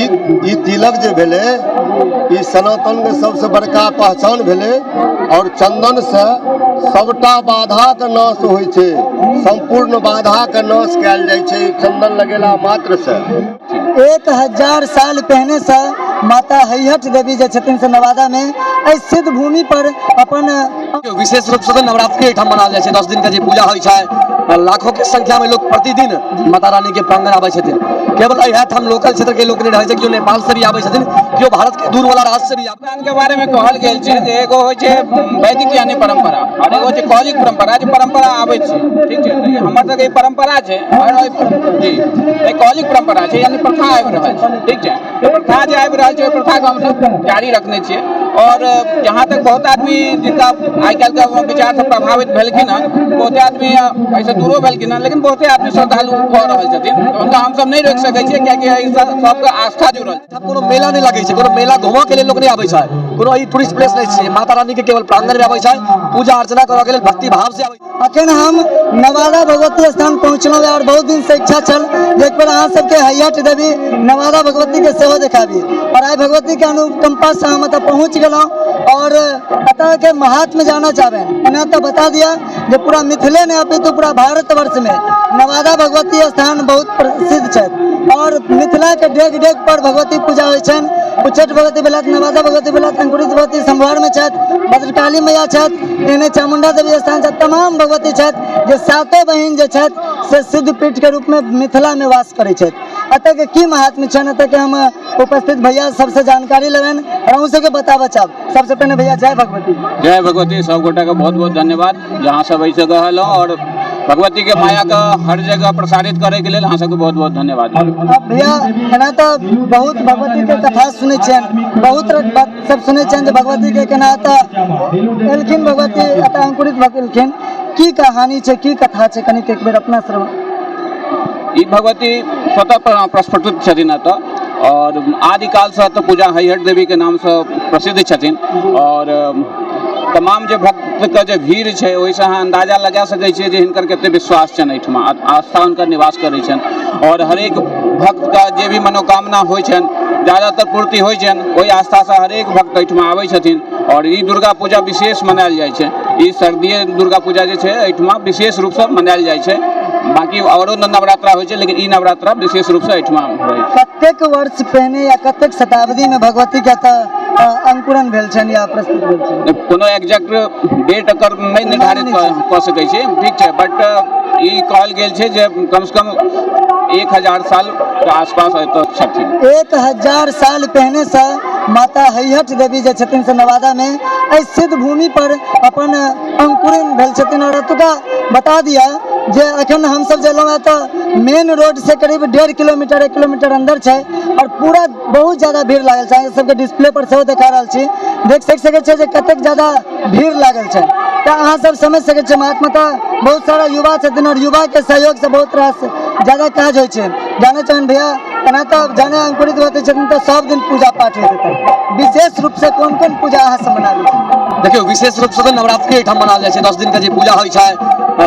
ई ई तिलक जे भेलै, ई सनातनके सबसँ बड़का पहचान भेलै। आओर चन्दनसँ सबटा बाधाके नाश होइ छै, सम्पूर्ण बाधाके नाश कयल जाइ छै चन्दन लगेला मात्रसँ। 1000 साल पहिने से माता हैहट देवी जे छथिन से नवादा में एहि सिद्ध भूमि पर अपन विशेष रूप से तऽ नवरात्रि एहिठाम मनायल जाइ छै। 10 दिन के जे पूजा होइ छै, लाखों के संख्या में लोग प्रतिदिन माता रानी के प्रांगण आबै छथिन। केवल एहिठाम लोकल क्षेत्र के लोक नहि रहै छै, केओ नेपाल से भी आबै छथिन, केओ भारत के दूर वाला राज्य से भी आबै। के बारे में कहल गेल छै जे एगो होइ छै वैदिक यानी परंपरा और एगो छै कौलिक परंपरा, जे परंपरा आबै छै, ठीक छै। तऽ ई हमर सबके ई परंपरा छै और जी ई कौलिक परंपरा छै, यानी प्रथा आबि रहल छै, ठीक छै। तऽ प्रथा जे आबि रहल छै, ओहि प्रथाके हमसब जारी रखने छियै। और जहाँ तक बहुत आदमी जिनका आइ काल्हिके विचारसँ प्रभावित भेलखिन हँ, बहुते आदमी एहिसँ दूरो भेलखिन हँ, लेकिन बहुते आदमी श्रद्धालु भऽ रहल छथिन, तऽ हुनका हमसब नहि रोकि सकै छियै, कियाकि एहिसँ सबके आस्था जुड़ल छै। कोनो मेला नहि लगै छै, कोनो मेला घूमऽ के लेल लोक नहि आबै छै, कोनो ई टूरिस्ट प्लेस नहि छै। माता रानी के केवल प्रांगण में आबै छै, पूजा अर्चना करऽ के लेल भक्ति भाव से आबै छै। अखन हम नवादा भगवती स्थान पहुँचलहुँ और बहुत दिन से इच्छा छल जे एक बेर अहाँ सबके हैहट देवी नवादा भगवती के सेहो देखाबी, और आइ भगवती के अनुकंपा से हम एतऽ पहुँच गेलहुँ और एतऽ के महात्म्य जानऽ चाहबनि। एना तऽ बता दिअ जे पूरा मिथिले नहि अपितु पूरा भारतवर्ष में नवादा भगवती स्थान बहुत प्रसिद्ध छथि और मिथिला के डेग डेग पर भगवती पूजा होइ छनि। उच्चैठ भगवती भेलथि, नवादा भगवती भेलथि, अंकुरित भगवती सम्भार में छथि, भद्रकाली मैया छथि, एहने चामुंडा देवी स्थान छथि, तमाम भगवती छथि जे सातो बहिन जे छथि से सिद्ध पीठ के रूप में मिथिला में वास करै छथि। एतऽ के की महात्म्य छनि, एतऽ के हम उपस्थित भैया सबसे जानकारी लेबनि और अहूँ सबके बताबऽ चाहब। सबसे पहिने भैया जय भगवती। जय भगवती। सब गोटा के बहुत बहुत धन्यवाद जे अहाँ सब एहि जगह एलहुँ और भगवती के माया के हर जगह प्रसारित करे के लेल अहाँ सबके बहुत बहुत धन्यवाद। अब भैया एना तऽ बहुत भगवती के कथा सुनै छियनि, बहुत तरह बात सब सुनै छियनि जे भगवती के केना एतऽ एलखिन, भगवती एतऽ अंकुरित भऽ गेलखिन, की कहानी छै, की कथा छै, कनिक एक बेर अपना श्रवण। ई भगवती स्वतः प्रस्फुटित छथिन एतऽ और आदिकालसँ एतऽ पूजा हैहट देवीके नामसँ प्रसिद्ध छथिन और तमाम जे भक्तके जे भीड़ छै ओहिसँ अहाँ अन्दाजा लगा सकै छियै जे हिनकर कते विश्वास छनि, एहिठमा आस्था हुनकर निवास करै छनि और हरेक भक्तके जे भी मनोकामना होइ छनि ज्यादातर पूर्ति होइ छनि। ओहि आस्थासँ हरेक भक्त एहिठमा आबै छथिन और ई दुर्गा पूजा विशेष मनायल जाइ छै। ई शारदीय दुर्गा पूजा जे छै एहिठमा विशेष रूपसँ मनायल जाइ छै। बाँकी औरो नवरात्रा होइ छै, लेकिन ई नवरात्रा विशेष रूपसँ एहिठमा होइ छै। कतेक वर्ष पहिने या कतेक शताब्दी में भगवती के एतऽ अंकुरण भेल छनि या प्रस्तुत भेल छनि? कोनो एग्जैक्ट डेट एकर नहि निर्धारित कऽ सकै छी, ठीक छै, बट ई कहल गेल छै जे कमसँ कम 1000 साल के आसपास एतऽ छथिन। 1000 साल पहिने से माता हैहट देवी जे छथिन से नवादा में एहि सिद्ध भूमि पर अपन अंकुरण भेल छथिन। और एतुका बता दिअ जे अखन हमसब जे एलहुँ हँ तऽ मेन रोड से करीब 1.5 किलोमीटर 1 किलोमीटर अंदर छै और पूरा बहुत ज्यादा भीड़ लागल छै। अहाँ सबके डिस्प्ले पर सेहो देखा रहल छी, देख सकै छियै जे कतेक ज्यादा भीड़ लागल छै। तऽ अहाँ सब समझ सकै छियै महात्मा तऽ बहुत सारा युवा छथिन और युवा के सहयोग से बहुत रास ज्यादा काज होइ छै। जानै चाहन भैया, एना तऽ जाने अंकुरित होते छथिन तऽ सब दिन पूजा पाठ होइत हेतै, विशेष रूप से कोन कोन पूजा अहाँ सब मनाबै छी? देखियौ, विशेष रूप से तऽ नवरात्रि एहिठाम मनायल जाइ छै। 10 दिन के जे पूजा होइ छै,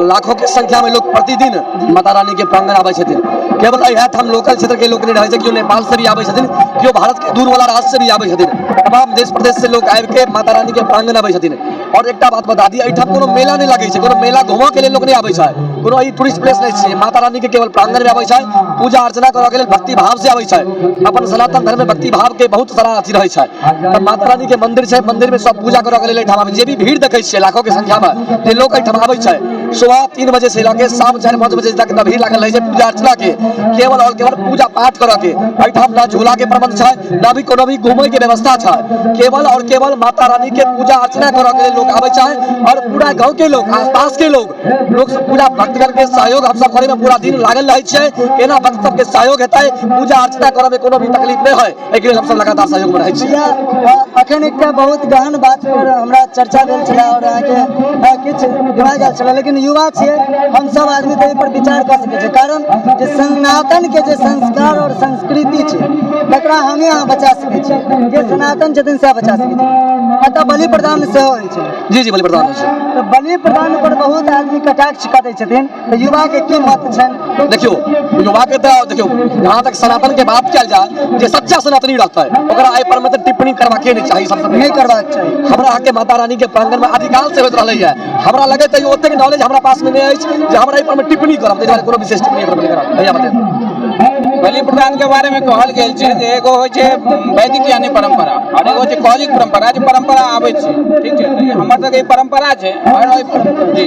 लाखों के संख्या में लोग प्रतिदिन माता रानी के प्रांगण आबै छथिन। केवल एहिठाम लोकल क्षेत्र के लोक नहि रहै छै, केओ नेपाल से भी आबै छथिन, केओ भारत के दूर वाला राज्य से भी आबै छथिन, तमाम देश प्रदेश से लोग आबि के माता रानी के प्रांगण आबै छथिन। और एकटा बात बता दी, एहिठाम कोनो मेला नहि लगै छै, कोनो मेला घूमऽ के लेल लोक नहि आबै छै, कोनो ई टूरिस्ट प्लेस नहि छै। माता रानी के केवल प्रांगण में आबै छै, पूजा अर्चना करऽ के लेल भक्ति भाव से आबै छै। अपन सनातन धर्म में भक्ति भाव के बहुत सारा अथी रहै छै। तऽ माता रानी के मंदिर छै, मंदिर में सब पूजा करऽ के लेल एहिठाम आबै। जे भी भीड़ देखै छियै लाखों के संख्या में जे लोक एहिठाम आबै छै, सुबह 3 बजे से लऽ के शाम 4-5 बजे तक भीड़ लागल रहै छै पूजा अर्चना के, केवल और केवल पूजा पाठ करऽ के। एहिठाम ना झूला के प्रबंध छै, ना भी कोनो भी घूमे के व्यवस्था छै, केवल और केवल माता रानी के पूजा अर्चना करऽ के लेल लोग आबै छै। और पूरा गाँव के लोग, आसपास के लोग, लोग सब पूरा भक्तगण के सहयोग हमसब करे में पूरा दिन लागल रहै छियै। केना भक्त सबके सहयोग हेतै, पूजा अर्चना करऽ में कोनो भी तकलीफ नहि होइ, एहिके लेल हमसब लगातार सहयोग में रहै छियै। भैया, अखन एकटा बहुत गहन बात पर हमरा चर्चा भेल छलै और अहाँके किछु दिमाग आयल छलै, लेकिन युवा छियै हम सब आदमी तऽ एहि पर विचार कऽ सकै छियै, कारण जे सनातन के जे संस्कार और संस्कृति छै तकरा हमे अहाँ बचा सकै छियै, जे सनातन छथिन सएह बचा सकै छियै। एतऽ बलि प्रदान सेहो होइ छै। जी जी, बलि प्रदान होइ छै। तऽ बलि प्रदान पर बहुत आदमी कटाक्ष करै छथिन। छथिन, तऽ युवा के की मत छनि? देखियौ, युवा के तऽ देखियौ, जहाँ तक सनातन के बात कयल जाय, जे सच्चा सनातनी रहता है ओकरा एहि पर मतलब टिप्पणी करबाके नहि चाही। सबसँ नहि करबाक चाही। हमरा अहाँके माता रानी के प्रांगण में आदिकाल से होइत रहलै है। हमरा लगैत है ओतेक नॉलेज हमरा पास में नहि अछि जे हमरा एहि पर में टिप्पणी करब, ताहि दुआरे कोनो विशेष टिप्पणी एहि पर नहि करब। भैया बतेब। बलि प्रदान के बारे में कहल गेल छै जे एगो होइ छै वैदिक यानी परंपरा और एगो छै कौलिक परंपरा, जे परंपरा आबै छै, ठीक छै। तऽ ई हमर सबके ई परंपरा छै और जी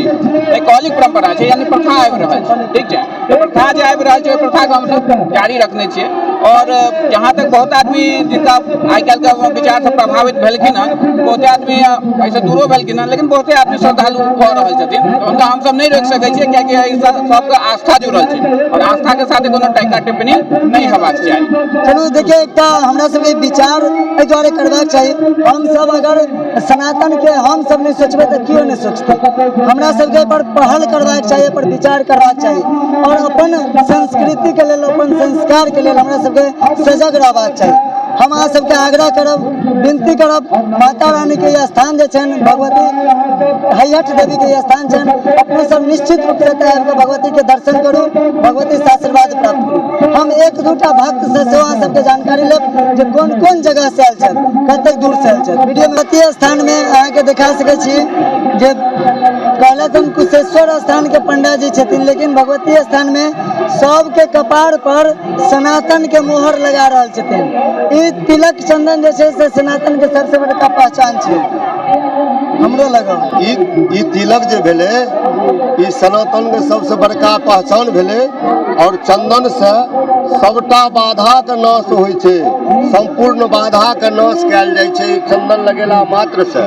ई कौलिक परंपरा छै, यानी प्रथा आबि रहल छै, ठीक छै। तऽ प्रथा जे आबि रहल छै, ओहि प्रथाके हमसब जारी रखने छियै। और जहाँ तक बहुत आदमी जिनका आइ काल्हिके विचारसँ प्रभावित भेलखिन हँ, बहुते आदमी एहिसँ दूरो भेलखिन हँ, लेकिन बहुते आदमी श्रद्धालु भऽ रहल छथिन, तऽ हुनका हमसब नहि रोकि सकै छियै, कियाकि एहिसँ सबके आस्था जुड़ल छै और आस्थाके साथ कोनो टीका टिप्पणी नहि हेबाक चाही। चलू, देखियौ, एकटा हमरा सबके विचार एहि दुआरे करबाक चाही, हमसब अगर सनातन के हमसब नहि सोचबै तऽ केओ नहि सोचतै। हमरा सबके एहि पर पहल करबाक चाही, एहि पर विचार करबाक चाही और अपन संस्कृति के लेल, अपन संस्कार के लेल हमरा सबके सजग रहबाक चाही। हम अहाँ सबके आग्रह करब, विनती करब, माता रानी के ई स्थान जे छनि, भगवती हैहट देवी के ई स्थान छनि, अपने सब निश्चित रूप से एतऽ आबि कऽ भगवती के दर्शन करू, भगवती से आशीर्वाद प्राप्त करू। हम एक दूटा भक्त से सेहो अहाँ सबके जानकारी लेब जे कोन कोन जगह से आयल छथि, कतेक दूर से आयल छथि। वीडियो भगवती स्थान में अहाँके देखा सकै छी जे कहलथि हम कुशेश्वर स्थान के पंडा जी छथिन, लेकिन भगवती स्थान में सबके कपार पर सनातन के मोहर लगा रहल छथिन। ई तिलक चंदन जे छै से सनातन के सबसे बड़का पहचान छै। हमरो लगाउ। ई तिलक जे भेलै, ई सनातन के सबसे बड़का पहचान भेलै और चंदन से सबटा बाधा के नाश होइ छै। संपूर्ण बाधा के नाश कयल जाइ छै ई चंदन लगेला मात्र से।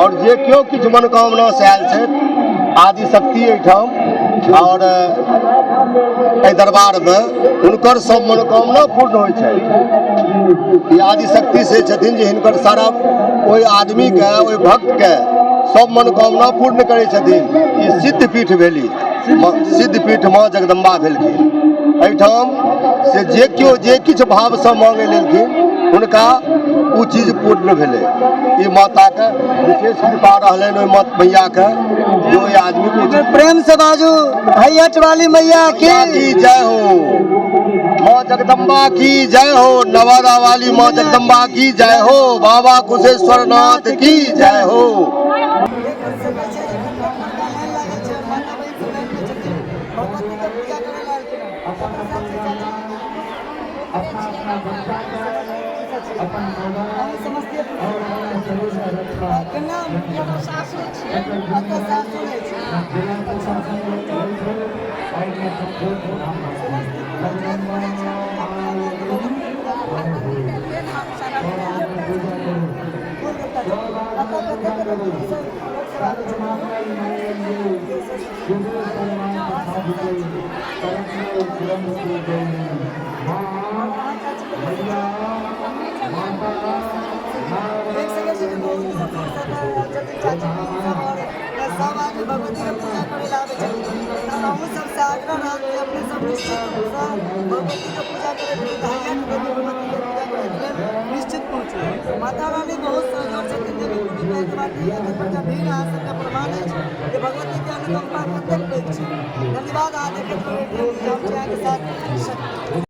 और जे केओ किछु मनोकामना से आयल छै आदिशक्ति एहिठाम और एहि दरबार में, हुनकर सब मनोकामना पूर्ण होइ छै। ई आदिशक्ति से छथिन जे हिनकर सारा ओहि आदमी के, ओहि भक्त के सब मनोकामना पूर्ण करै छथिन। ई सिद्धपीठ भेली, सिद्धपीठ माँ जगदम्बा भेलखिन। एहिठाम से जे केओ जे किछु भावसँ मांगे लेलखिन, हुनका ओ चीज पूर्ण भेलै। ई माताके विशेष कृपा रहलनि ओहि मैयाके जे ओहि आदमीके ओ चीज। प्रेम से बाजू, हैहट वाली मैया की मैया की जय हो, माँ जगदम्बा की जय हो, नवादा वाली माँ जगदम्बा की जय हो, बाबा कुशेश्वर नाथ की जय हो। देख सकै छी जे बहुत दूर से छथिन चाची सब और सब आदमी भगवती के पूजा करे ला आबै छथिन। तऽ अहूँ सबसँ आग्रह रहत कि अपने सब निश्चित रूपसँ भगवती के पूजा करे के लेल, हैहट देवी भगवती के पूजा करे के लेल निश्चित पहुँचू। माता रानी बहुत सहयोग छथिन देवी पूर्वी एहि बात एतेक बड़का भीड़ अहाँ सबके प्रमाण अछि जे भगवती के अनुकम्पा कतेक पैघ छै। धन्यवाद, अहाँ देखैत रहू एटीएम न्यूज, हम छी अहाँके साथ शक्ति।